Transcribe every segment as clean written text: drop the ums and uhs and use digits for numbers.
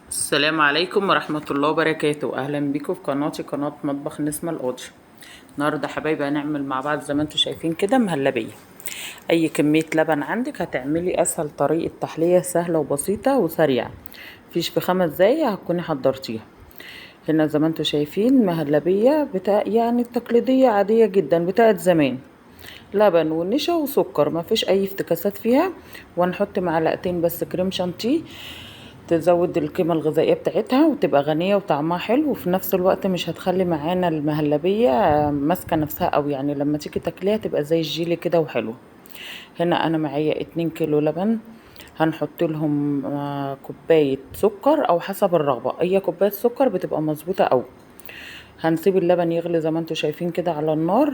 السلام عليكم ورحمة الله وبركاته. أهلا بيكم في قناتي، قناة مطبخ نسمة القاضي. النهاردة حبايبي هنعمل مع بعض زي ما انتم شايفين كده مهلبية. أي كمية لبن عندك هتعملي أسهل طريقة تحلية، سهلة وبسيطة وسريعة، مفيش في 5 دقايق هتكوني حضرتيها. هنا زي ما انتم شايفين مهلبية بتاع يعني التقليدية عادية جدا بتاعت زمان، لبن ونشا وسكر، مفيش أي افتكاسات فيها. وهنحط معلقتين بس كريم شانتيه تزود القيمة الغذائية بتاعتها وتبقى غنية وطعمها حلو، وفي نفس الوقت مش هتخلي معانا المهلبية ماسكة نفسها قوي، يعني لما تيجي تاكليها تبقى زي الجيلي كده وحلو. هنا انا معايا 2 كيلو لبن، هنحط لهم كوباية سكر او حسب الرغبة، اي كوباية سكر بتبقى مظبوطة قوي. هنسيب اللبن يغلي زي ما انتم شايفين كده على النار.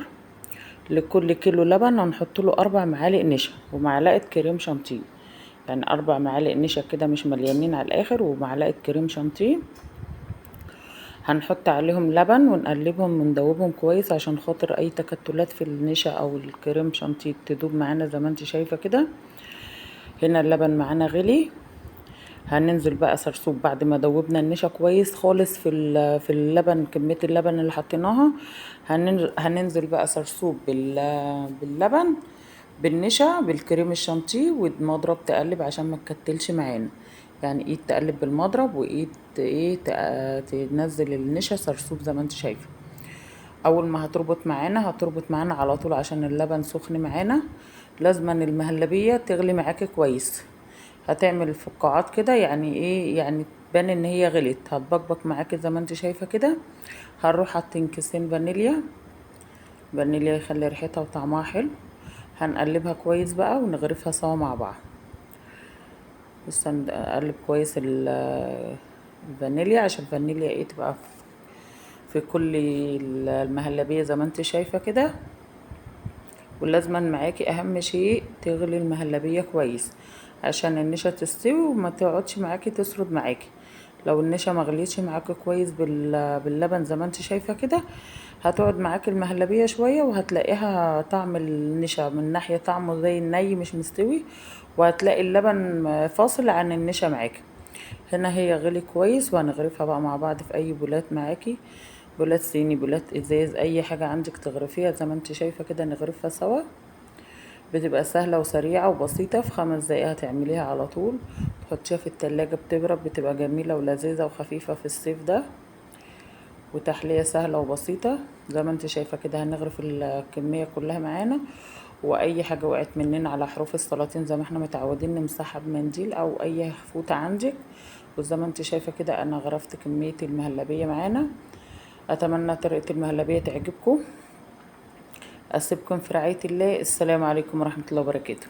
لكل كيلو لبن هنحط له 4 معالق نشا ومعلقة كريم شانتيه، يعني 4 معالق نشا كده مش مليانين على الاخر، ومعلقة كريم شانتيه. هنحط عليهم لبن ونقلبهم وندوبهم كويس عشان خاطر اي تكتلات في النشا او الكريم شانتيه تدوب معانا زي ما انت شايفه كده. هنا اللبن معانا غلي، هننزل بقى سرسوب بعد ما دوبنا النشا كويس خالص في اللبن، كمية اللبن اللي حطيناها هننزل بقى سرسوب باللبن بالنشا بالكريم الشانتيه، والمضرب تقلب عشان ما تكتلش معانا، يعني ايد تقلب بالمضرب وايد ايه تنزل النشا سرسوب زي ما انت شايفه. اول ما هتربط معانا هتربط معانا على طول عشان اللبن سخن معانا. لازما المهلبيه تغلي معاكي كويس، هتعمل فقاعات كده، يعني ايه، يعني تبان ان هي غليت، هتبقبق معاكي زي ما انت شايفه كده. هنروح حاطين كيسين فانيليا، فانيليا يخلي ريحتها وطعمها حلو. هنقلبها كويس بقى ونغرفها سوا مع بعض. بس نقلب كويس الفانيليا عشان الفانيليا ايه تبقى في كل المهلبية زي ما انت شايفة كده. ولازما معاكي اهم شيء تغلي المهلبية كويس عشان النشا تستوي وما تقعدش معاكي تسرد معاكي. لو النشا ما غليتش معاكي كويس باللبن زي ما انت شايفة كده هتقعد معاكي المهلبية شوية، وهتلاقيها طعم النشا من ناحية طعمه زي الني مش مستوي، وهتلاقي اللبن فاصل عن النشا معاكي. هنا هي غلي كويس وهنغرفها بقى مع بعض في اي بولات معاكي، بولات صيني، بولات ازاز، اي حاجة عندك تغرفيها زي ما انت شايفة كده. نغرفها سوا، بتبقى سهلة وسريعة وبسيطة، في 5 دقايق هتعمليها على طول. تحطيها في التلاجة بتبرد، بتبقى جميلة ولذيذة وخفيفة في الصيف ده، وتحلية سهلة وبسيطة زي ما انت شايفة كده. هنغرف الكمية كلها معانا، واي حاجة وقعت مننا على حروف السلاطين زي ما احنا متعودين نمسحها بمنديل او اي فوطة عندك. وزي ما انت شايفة كده انا غرفت كمية المهلبية معانا. اتمنى طريقة المهلبية تعجبكم. اسيبكم في رعاية الله. السلام عليكم ورحمة الله وبركاته.